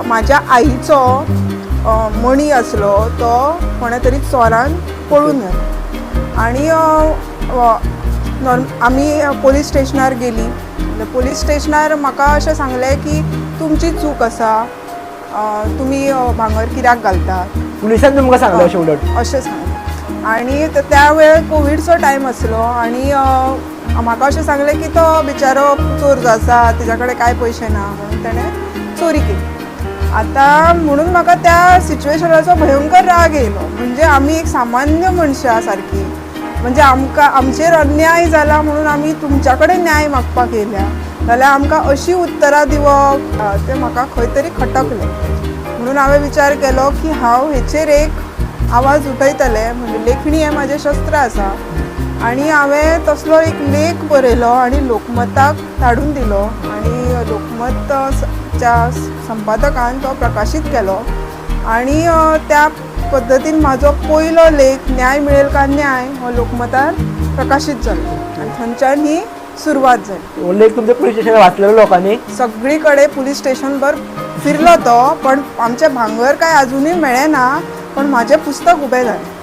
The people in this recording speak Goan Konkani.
म्हाज्या आईचो मणी आसलो तो कोणा तरी चोरान पळून व्हेलो. आनी नॉर्म आमी पोलीस स्टेशनार गेलीं. पोलीस स्टेशनार म्हाका अशें सांगलें की तुमची चूक आसा, तुमी भांगर कित्याक घालतात. पुलिसान तुमकां सांगलें अशें उलट? अशें सांगलें. आनी त्या वेळार कोविडचो टायम आसलो आनी म्हाका अशें सांगलें की तो बिचारो चोर जो आसा तेज्या कडेन कांय पयशे ना म्हणून तेणें चोरी केली. आतां म्हणून म्हाका त्या सिच्युएशनाचो भयंकर राग येयलो. म्हणजे आमी एक सामान्य मनशां सारकी, म्हणजे आमकां आमचेर अन्याय जाला म्हणून आमी तुमच्या कडेन न्याय मागपाक येयल्या जाल्यार आमकां अशी उत्तरां दिवप, तें म्हाका खंय तरी खटकलें. म्हणून हांवें विचार केलो की हांव हेचेर एक आवाज उठयतलें. म्हणजे लेखणी हें म्हाजें शस्त्र आसा आनी हांवें तसलो एक लेख बरयलो आनी लोकमताक धाडून दिलो आनी लोकमतच्या संपादकान तो प्रकाशीत केलो. आनी त्या पद्दतीन म्हाजो पयलो लेख न्याय मिळेल का न्याय हो लोकमतार प्रकाशीत जालो आनी थंयच्यान ही सुरवात जाली. हो लेख तुमच्या पुलीस स्टेशनार वाचलेलो लोकांनी? सगळी कडेन पुलीस स्टेशनभर फिरलो तो, पण आमचें भांगर काय अजुनूय मेळ्ळें ना, पण म्हाजें पुस्तक उबें जालें.